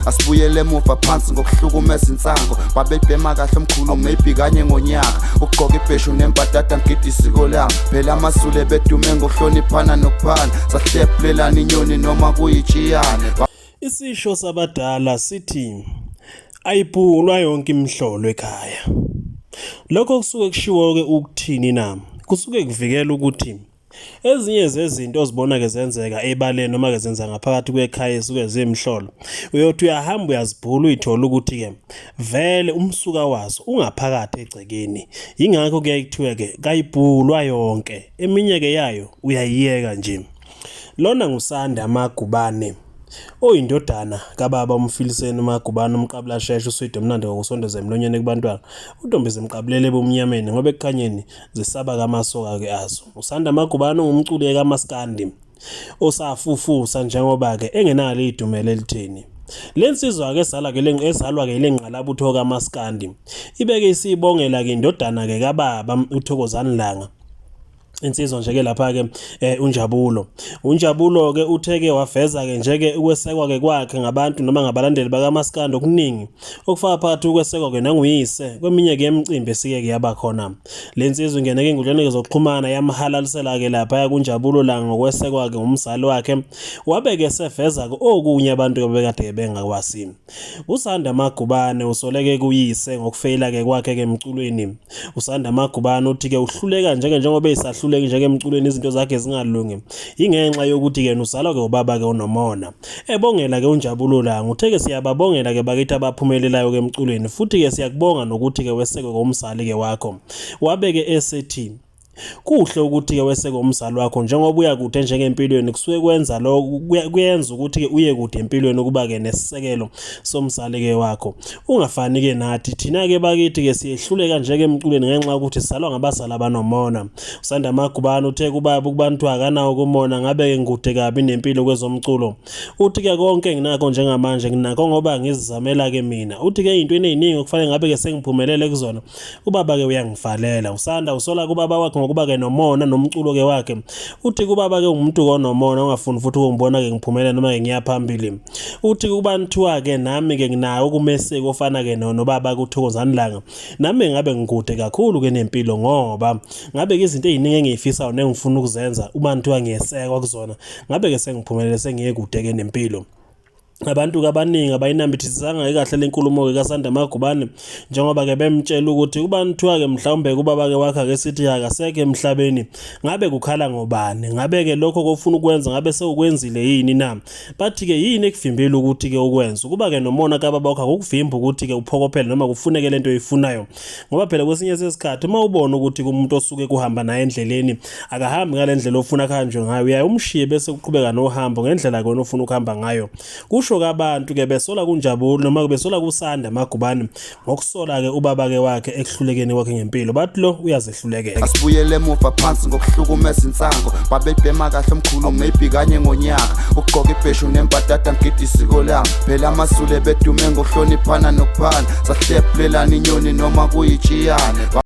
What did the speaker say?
Asibuyele emuva phansi ngokuhlukumeza insango. Babebhema kahle omkhulu maybe kanye ngonyaka. Ukugqoka ibheshu nembadada ngigida isiko lami. Phela amaZulu bedume ngokuhloniphana nokuphana. Sahlephulelana inyoni noma kuyitshiyane. Isisho sabadala sithi ayibhulwa yonke imihlolo ekhaya. Lokho kusuke kushiwo-ke ukuthini na? Kusuke kuvikela ukuthi ezinye zezinto ozibona-ke zenzeka ebaleni noma-ke zenza ngaphakathi kwekhaya esuke ziyimhlolo, uyothi uyahamba uyazibhula uyithole ukuthi-ke vele umsuka wazo ungaphakathi egcekeni. Yingakho kuyaye kuthiwe-ke kayibhulwa yonke, eminye-ke yayo uyayiyeka nje. Lona nguSanda Magubane oyindodana kababa uMfiliseni uMagubane umqabulasheshe uswidi omnandi ngokusondeza emlonyeni kubantwana. Untombi zimqabulele ebumnyameni ngoba ekukhanyeni zisaba kamasoka-ke azo. USanda Magubane ungumculi kamaskandi osafufusa njengoba-ke engenalo idumela elitheni. Le nsizwa-ke ezalwa-ke ezalwa-ke ile ngqalabutho kamaskandi ibeke isibongela-ke indodana-ke kababa uThokozani Langa. Insizwa nje ke lapha ke uNjabulo. UNjabulo ke uthe ke waveza ke nje ke ukwesekwa ke kwakhe ngabantu noma ngabalandeli bakaMaskandi okuningi okufaka phakathi ukwesekwa ke nanguyise kweminye ke emicimbi esike ke yaba khona. Le nsizwa ingene ke enkundleni zokuxhumana yamhalalisela ke lapha kuNjabulo la ngokwesekwa ke ngumzali wakhe wabe ke seveza ke okunye abantu bebekade bengakwazi. USanda Magubane usoleke kuyise ngokufeyila ke kwakhe ke emculweni. USanda Magubane uthi ke uhluleka njenge njengoba esahluleki njenge emculweni izinto zakhe zingalungi. Ingenxa yokuthi ke uzalwa ke ubaba ke onomona. Ebongela ke uNjabulo Langa uthe ke siyababongela ke bakithi abaphumelelayo ke emculweni futhi ke siyakubonga nokuthi ke wesekwe ngomzali ke wakho. Wabe ke esethi Kuhle ukuthi-ke weseke umzali wakho njengoba uya kude njengempilweni kusuke kwenza lokho kuyenza ukuthi-ke uye kude empilweni ukuba-ke nesisekelo somzali-ke wakho. Ungafani-ke nathi thina-ke bakithi-ke siyehluleka nje-ke emculweni ngenxa yokuthi sizalwa ngabazali abanomona. Usanda Magubane uthe kubaba ukubantu akanawo kumona ngabe-ke ngikude kabi nempilo kwezomculo. Uthi-ke konke enginakho njengamanje nginakho ngoba ngizizamela-ke mina. Uthi-ke ey'ntweni ey'ningi okufanele ngabe-ke sengiphumelele kuzona Ubaba ke uyangivalela. Usanda usola kubaba wakhe ngokuba ke nomona nomculo ke wakhe. Uthi kubaba ke umuntu onomona ongafuni futhi ukungibona ke ngiphumelela noma ke ngiya phambili. Uthi kuba nithiwa ke nami ke nginawo ukumeseki ofana ke nobaba kuThokozani Langa. Nami ngabe ngikude kakhulu ke nempilo ngoba ngabe ke izinto eziningi engiyifisayo nengifuna ukuzenza uma nithiwa ngiyesekwa kuzona ngabe ke sengiphumelele sengiye kude ke nempilo. Abantu abaningi abayinambithisisanga kahle le nkulumo-ke kaSanda Magubane njengoba-ke bemtshela ukuthi uba kuthiwa-ke mhlawumbe kubaba-ke wakhe ake sithi akasekho emhlabeni ngabe kukhala ngobani ngabe-ke lokho kofuna ukwenza ngabe sewukwenzile yini na bathi-ke yini ekuvimbile ukuthi-ke ukwenze ukuba-ke nomona kababa wakho akukuvimbi ukuthi-ke uphokophele noma kufuneke lento oyifunayo ngoba phela kwesinye sesikhathi uma ubona ukuthi kumuntu osuke kuhamba naye endleleni akahambi ngale ndlela ofuna kuhanjwe ngayo uyaye umshiye bese uqhubeka nohambo ngendlela kona ofuna ukuhamba ngayo kusho kabantu ke besola kunjabulo noma besola kusanda Magubane ngokusola ke ubaba ke wakhe ekuhlulekeni kwakhe ngempilo bathi lo uyazehlulekela. Asibuyele emuva phansi ngokuhlukumeza insango. Babebhema kahle omkhulu maybe kanye ngonyaka. Ukugqoka ibheshu nembadada ngigida isiko lami. Phela amaZulu bedume ngokuhloniphana nokuphana. Sahlephulelana inyoni noma kuyitshiyane.